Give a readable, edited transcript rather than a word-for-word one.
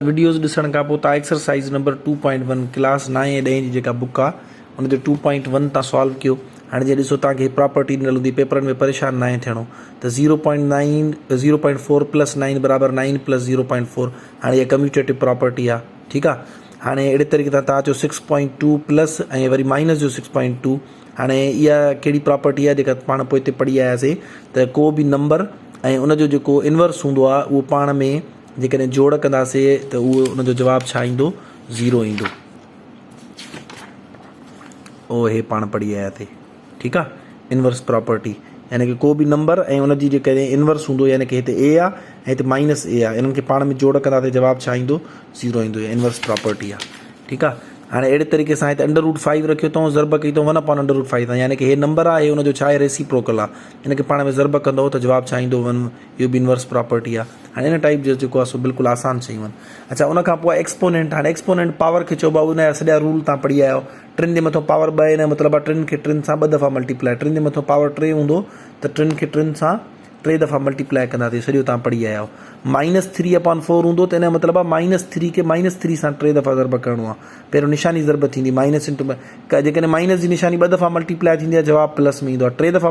Videos ڏسڻ کان پوء تان exercise number two point one class نائين ۽ ڏهين جي جيڪا بڪ آ ان جو ٽو پوائنٽ ون تان سالو ڪيو. هاڻي جيئن ڏسو تان کي پراپرٽي ڏنل هوندي پيپرن ۾ پريشان ناهي ٿيڻو ته zero point nine zero point four plus nine برابر nine plus zero point four. هاڻي اها ڪميوٽيٽو پراپرٽي آ ٺيڪ آ. هاڻي اهڙي طريقي سان تان چيو سڪس پوائنٽ ٽو پلس ۽ وري مائنس جو سڪس پوائنٽ ٽو. هاڻي اها ڪهڙي پراپرٽي آ جيڪا پاڻ پوئتي پڙهي آياسي ته ڪو به نمبر ۽ ان جو جيڪو انورس هوندو آ اهو پاڻ ۾ جيڪڏهن جوڙ ڪنداسي ته اهو ان جو جواب ڇا ايندو؟ زيرو ايندو. او هي پاڻ پڙهي آيا ٿي. ٺيڪ آ انورس پراپرٽي يعني ڪي ڪو به نمبر ۽ ان جي جيڪڏهن انورس هوندو يعني ڪي هتي اي آ ۽ هتي مائنس اي آ انهن کي پاڻ ۾ جوڙ ڪنداسي جواب ڇا ايندو؟ زيرو ايندو. اها انورس پراپرٽي آ. ٺيڪ آ هاڻي اهڙي طريقي سان هتي انڊر روٽ فائيو رکيو اٿئون ضرب ڪئي اٿئون ون اپان انڊر روٽ فائيو سان يعني ڪي هي نمبر آ هي ان جو ڇا آهي ريسيپروڪل آ ان کي پاڻ ۾ ضرب ڪندو ته جواب ڇا ايندو؟ ون. اهو به انورس پراپرٽي آهي. هاڻي ان ٽائيپ جو جيڪو آهي سو بلڪل آسان شيون آهن. اڇا ان کان پوء ايڪسپونينٽ، هاڻي ايڪسپونينٽ پاور کي چئبو آهي ان جا سڄا رول تان پڙهي آيا آهيو. ٽن جي مٿو پاور ٻه ان جو مطلب آهي ٽن کي ٽن سان ٻه دفعا ملٽيپلائي، ٽن جي مٿو پاور ٽي هوندو ته ٽن کي ٽن سان ٽي دفعا ملٽيپلائي ڪنداسين سڄو تان پڙهي آيا آهيو. مائنس ٿري اپان فور هوندو ته ان جو مطلب آهي مائنس ٿري کي مائنس ٿري سان ٽي دفعا ضرب ڪرڻو آهي. پهريون نشاني ضرب ٿيندي مائنس انٽو جيڪڏهن مائنس جي نشاني ٻه دفعا ملٽيپلائي ٿيندي آهي جواب پلس ۾ ايندو آهي. ٽي دفعا.